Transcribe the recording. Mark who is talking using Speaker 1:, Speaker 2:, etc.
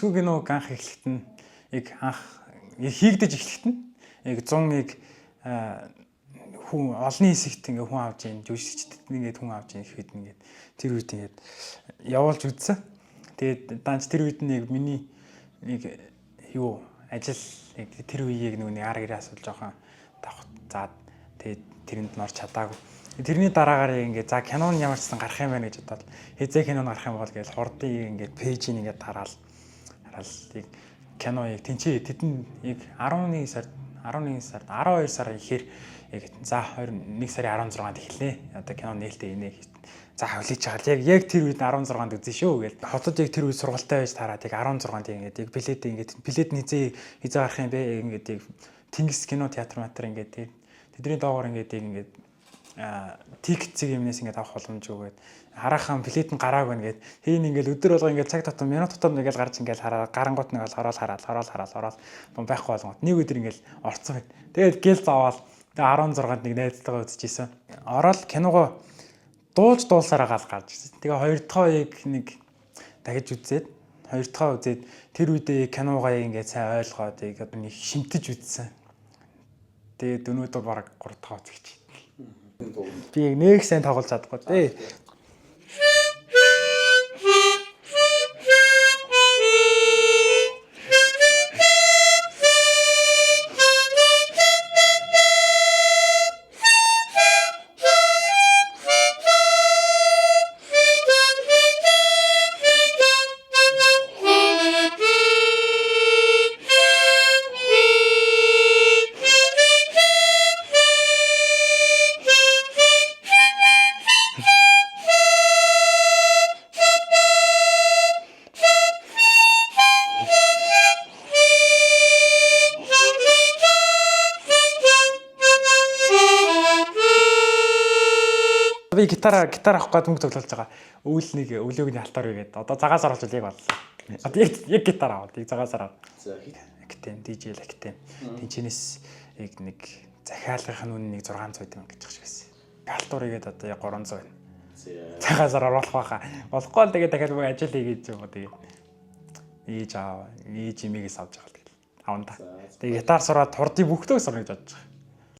Speaker 1: Бүсгүй киног анх эхлэхэд нь яг анх хийгдэж эхлэхэд нь яг 100-ыг хүн олонний хэсэгт ингээ хүн авч ийн жүжигчдэд ингээд хүн авч ийн гэхэд ингээд тэр үед ингээд явуулж үзсэн. Тэгээд данч тэр үед нэг миний нэг юу ажил нэг тэр үеийг нөгөө нэг ар гэрээ асуул жоохон давх заад тэгээд тэрэнд нь орч чадаагүй. Тэрний дараагаар ингээд за кино нь ямар ч сан гарах юм байна гэж бодоод хэзээ кино нь гарах юм бол гэж хурдын ингээд пэйжийг ингээд дараал хараал яг кино яг тэнцээ тэдэн яг 11 сард 11 сард 12 сар ихээр яг за 21 сарын 16-нд эхэлнэ. Одоо кино нээлттэй инэ гэж. За хүлээж байгаа. Яг тэр үед 16-нд үзэн шүү гэл. Хотод яг тэр үед сургалтай байж тараад яг 16-нд ингээд яг билет ингээд билет низээ хизээ гарах юм бэ ингээд яг Тэнгис кино театр матер ингээд тэдний доогоор ингээд яг ингээд тикет зэг юмнээс ингээд авах боломж өгөөд хараахан билет нь гарааг байна гэд хийн ингээд өдөр болго ингээд цаг тутам минут тутам ингээд гарч ингээд хараа гарангууд нэг бол ороод хараад ороод хараад ороод байхгүй болгоод нэг өдөр ингээд орцсон байт. Тэгээд гэл зовоол тэгээ 16-нд нэг найзтайгаа үзчихсэн. Ороод киногоо дуулж дуулсараа гал гарч ирсэн. Тэгээ хоёр дахь яг нэг дахиж үзээд хоёр дахь үзээд тэр үедээ киногоо ингээд сайн ойлгоод яг одоо нэг шимтэж үзсэн. Тэгээд өнөөдөр бараг 3 дахь үзэж. Би яг нэг сайн тоглож чадахгүй тий. Би гитар авах гээд мөнгө цуглуулж байгаа. Өвөл нэг өвлөөг нь халтаар үгээд одоо цагаан сар болж яг боллоо. Одоо яг гитар аваад яг цагаан сар.
Speaker 2: За хит
Speaker 1: Актем DJ л актем. Тинчэнэс яг нэг захиалгын үнэ нэг 600 мянга гэж шиг байсан. Халтуур игээд одоо яг 300 байна.
Speaker 2: За
Speaker 1: Цагаан сар оруулах байхаа. Болохгүй л тэгээд дахиад мөн ажил хийгээд юм уу тэгээд. Ээж аав, ээж имигээс авч байгаа л тэгэл. Авна та. Тэгээд гитар сураад турдыг бүхтөө сурна гэж бодож байгаа.